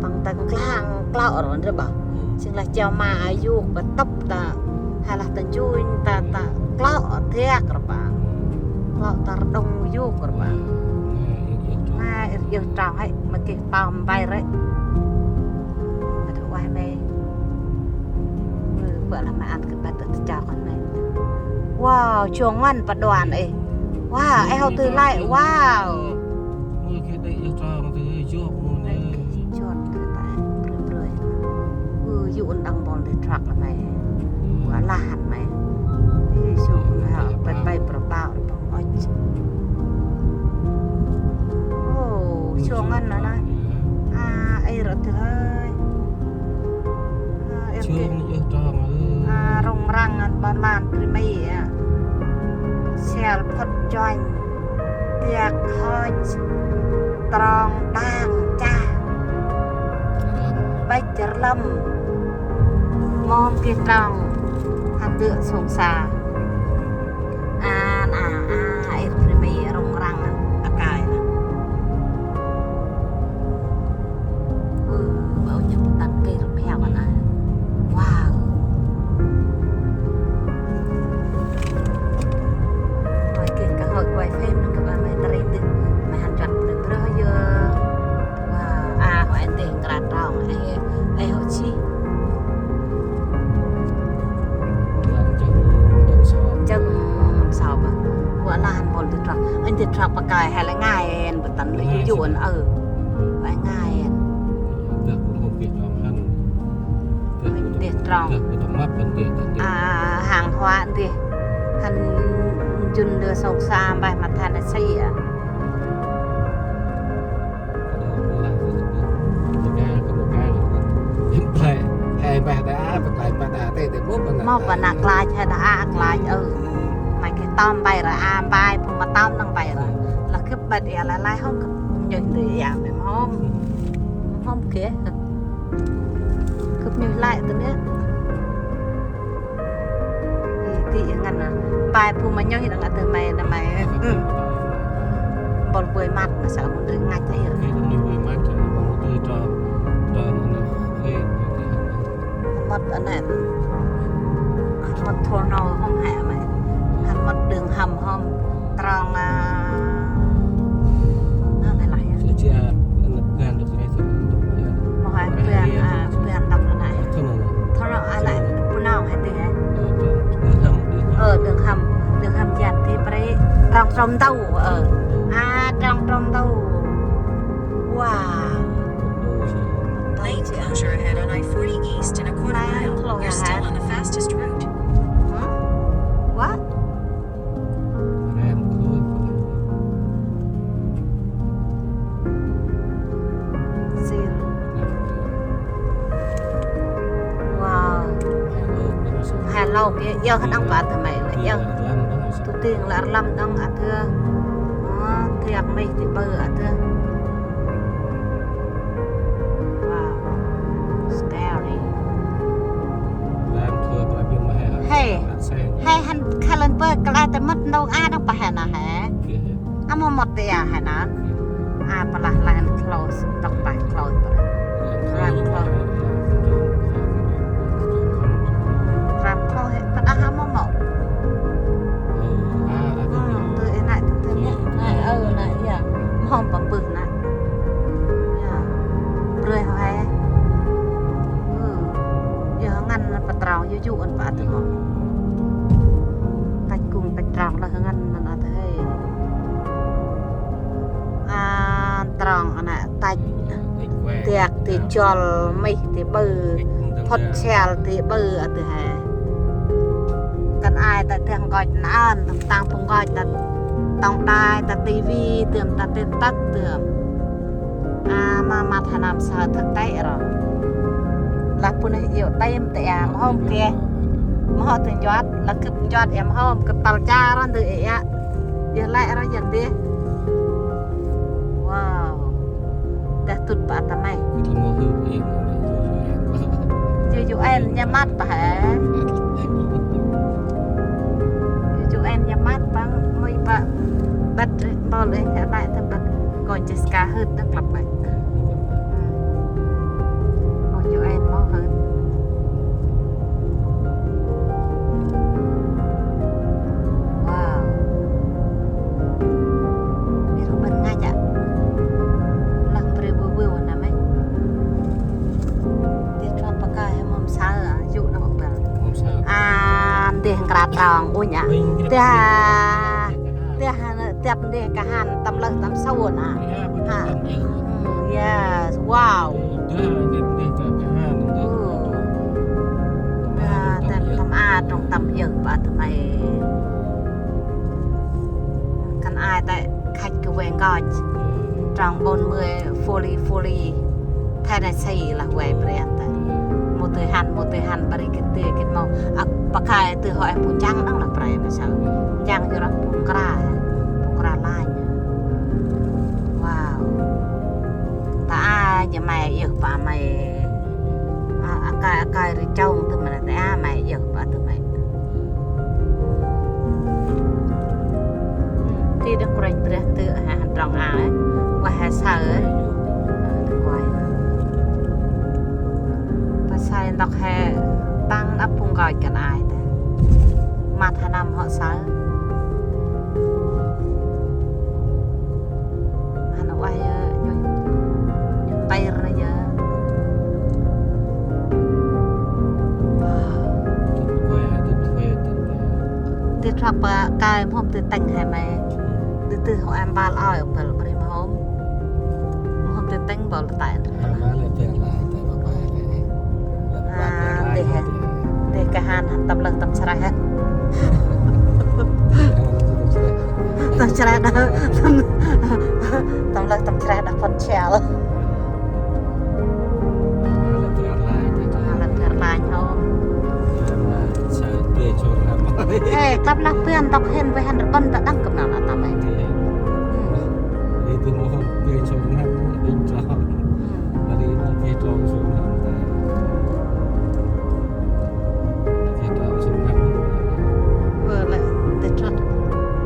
Păng ta klang klŏ rŏ ndrê ba. Sing lah chao ma a yôk ba tŭp ta. Hay lah ta nchuñ ta, ta klŏ thiak rŏ ba. Klŏ ta rđŭng yôk rŏ ba. Ma ir yơh trong hơi, ma kih pam bai rê. Ơ, uai mê. Ơ, bơ lah ma ăn kơ băt tơ chao kon mê. Wow, chuông ngăn pa đoan ê. Wow, ê hŏ tơ lai, wow. Mơ kơ đê yơh trong tơ yôk mơ nê. Chuông tơ ta, brơi brơi. Ơ, yôk ăn đăng bol tơ truck lah mê. Wa lah hăn mê. Ê, chuông ngăn hŏ, băt bai bră bao. Ôi. Ô, chuông ngăn nă nă. A, ê ră tơ hơi. A, ê ră tơ. A, rŭng răng ngăn ƀon lan bri Mê a. Sel phŭt chuanh. Tiak hoj. Trong đang chah. Bach rlâm. Mâm geh trong. Hăn dơ̆ sông sa. A, na, a, ir bri Mê rŭng răng a kai nă. Ơ, bao nhiêu tăn kêr phèo nă. Wow. Quay kênh cơ hội quay phim nâng kơ ba mê tari tih. Mê hăn chuăt bri bri yơh. Wow, a, hŏ en deh nkra trong, ê, ê hŏ chih. Châng msau ba. Wa lah hăn bol tơ truck. Anh tơ truck pa kai hay là ngai en, bơ tăn lĕ yu yu ăn, ơ. Phải ngai en. Anh tơ trong. A, hàng hóa ndeh. Hăn jun ndơ sông sa bai ma Tennessee a. Mâu pa nă klach hay ta a klach, ơ. Mày kơ tơm bai ră a bai, phung ma tơm năng bai ră. Lah khĭp băt ia lai lai hŏm khĭp nhuih ndơ ia mê mhôm. Mhôm kê. Khĭp nhuih lai tơ nê. Ti ngăn a. Bai phung ma nhuih đăng a tơ mê nă mê. Bol bơi măt ma sa mŭn ri ngăch air. Mŭt anăn. Mŭt thôn nô hŏm hĕ mê. Hăn mŭt đường hầm hŏm. Trong, a, a, mê lah ia. Mâu hai bươn, a, bươn đọc anăn. Thôn nô anăn. Bunong hai ti hĕ. Ơ, đường hầm. Đường hầm jat ti pre. Trong Trôm Tâu, ơ. A, trong Trôm Tâu. Wow. Lane closure ahead on I forty East in a quarter mile. You're still on the fastest route. Hả? What? Xin. Wow. Hello, yơh, yơh, hăn đăng ba tơ mê lĕ, yơh. Tu ting lĕ rlăm đăng a thưa. Ơ, thiak mê ti bơ a thưa. Wow. Scary. Hey, hey, hăn kha lăn bơ kla tơ mât nông a đăng pa hê nă hê. Amo mât tê a hê nă. A, pa lah lan close, tŏk pa close pa. Ram close. Ram close, pa đah amo mât. Ơ, tơ ê nai, tơ ê nai, ơ, nai, ia. Mhôm pa bưh nai. Ia. Jŭ ăn pă tơ hŏ. Tăch kŭng tăch trong lah ngăn năn a tơ hê. A, trong ana tăch. Tiak ti jol mih ti ƀư. Phŭt sial ti ƀư a tơ hê. Kăn ai ta tiak nkoch năn, tăm tang phung nkoch ta, tông đài ta, tivi tơm ta, tin tức tơm. A, ma mat hê năm saơ thực tế ro. Lah pun iâu têm tê a, ma hôm kê. Ma hŏ tê njuat, lah kưp njuat em hôm, kưp tal cha ro ndơ ê a. Iâu lĕ ro yơn dê. Wow. Dah tŭt pă ta may. Yơ yơ en nha mat pă hê. Yơ yơ en nha mat pă, mui pă. Băt bol ê, hê lĕ tơm băt. Kônh Jessica hưt đăng klăp băt. Ôi, yơ en mâu hưt. Wow. Ê, rŏ bân ngach a. Lăng brê bơ bơ nă mê. Tê trŏ pă kơi mâm saơ a, yŭ nă bân. Mâm saơ. A, ndeh nkra trong unh a. Unh, ndeh. Tê, tê, tê ndeh kahan tâm lơh tâm sôn a. Hă. Yes, wow. Ơ. Ơ, tâm, tâm a, trong tâm yơh, pă tâm ai. Kăn ai ta khăch kơ weng gach. Trong ƀon mười Foley, Foley, Tennessee lah weng brei ta. Mâu tơi hăn, mâu tơi hăn, bri kit tê, kit mâu. Ăp, pă kơi tơ hŏ ê pun jăng đăng lah brei mê sao. Jăng yơh rah pun kra, pun kra lanh. Wow. Ta a, ya may yơh pă may. A, a kơi, a kơi ri chông tơ mra ta a, may yơh pă tơ may. Ti đăng kôranh breh tơ ha, hăn trong a, ê. Wa ha saơ, ê. Đăng kuai. Ta saơ ntŭk he tăng ăp pung gach kăn ai ta. Mat ha năm hŏ saơ. Hăn uai yơ, nhoi, nhoi tayr na yơ. Wow. Tê trŏ pă kơi mhôm tê têng he may. Tê tê hŏ em bal oi bal bri mhôm. Mhôm tê têng bal têng. A, ndeh, ndeh kahan hăn tâm lơh tâm sreh hăn. Tâm sreh đah, tâm, tâm lơh tâm sreh đah phŭt sial. Lơh tar lanh hŏ. Ê, tăp lah pian tŏk hên weh hăn rƀăn ta đăng kơm nau nă tâm ê. Ơ, lĕ, tê trŏ,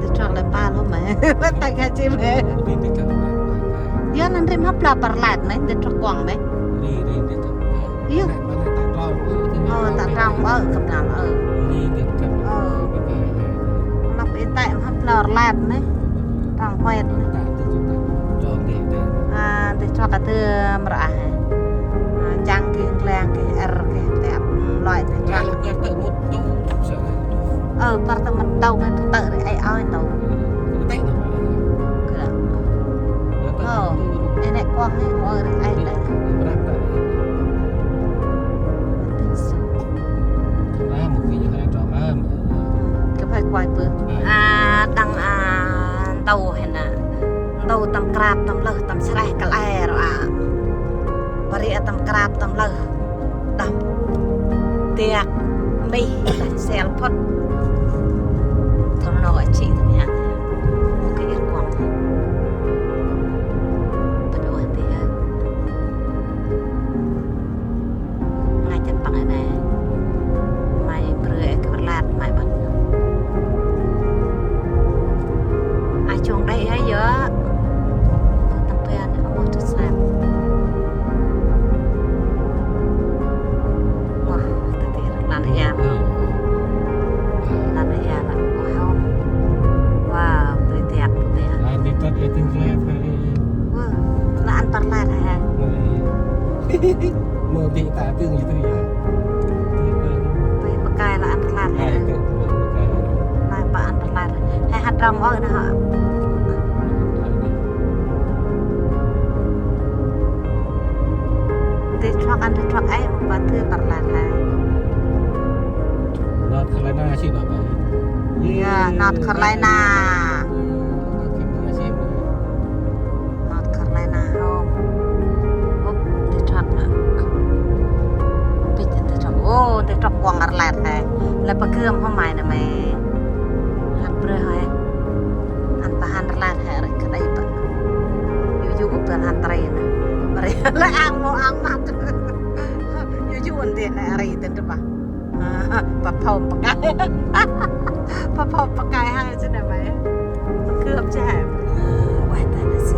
tê trŏ lĕ pal hôm mê. Lĕ ta ka chi mê. Yơn năn rim hăp la pơr lĕt mê, tê trŏ kuăng mê. Yơn. Ơ, ta trong ơ, kơp nal ơ. Ơ. Lăp i tê hăp la pơr lĕt mê. Trong huet mê. A, tê trŏ ka tơ mra he. A, chăng kê, nklang kê, er kê, tê ăp loi tê trŏ. Ơ, păr tơ mât tâu, mât tơ ri ai oi tâu. Kơ. Ơ, ê nê kuăng nê, ơ, ri ai nê. Kơ phải quay bơ. A, đăng, a, ntâu hên a. Ntâu tâm krap, tâm lơh, tâm sreh kăl e ro a. Bri a tâm krap, tâm lơh. Đah tiak mih, đah sel phŭt. Thon nô a chi tâm yan. Mô kơ ir kuăng. Pơ đô hên ti hên. Ngai chân păng ê nê. May brơi ê kơ lat may băt. A chong đei ê yơ. Tâm pia nê, ơ, mô tơ srep. Wah, tơ ti lăn ê yơ. Lăn ê yơ, wow. Wow, tơ ti lăn ê yơ. Wah, lăn păr lat hê. Mô ti ta tưng yơ tơ yơ. Tơ yơ. Hai, tu, tu, tu. Nai pa ăn rlai. Hai, hăt rong ôi nơh. Tih truck ăn tih truck ai, mâu pa thưa pa rlai hai. North Carolina si bác ơi. Iya, North Carolina. North Carolina si. North Carolina hôm. Ôp, tih truck nơh. Pit tih truck. Ô, tih truck kuŏng rlai hai. Lĕ pa gơm hôm mai nơh may. Hăt brơi hai. Ăn pa hăn rlai hai rê kơt ai pa. Yu yu ôp ăn hăn trê nơh. Mre lĕ ang mâu ang măt. Yu yu ăn tih nơh rê tih nơh pa. Pa phom pa kai. Pa phom pa kai hai chứ nơh may. Gơm chứ hai. Ueh, ta nơh si.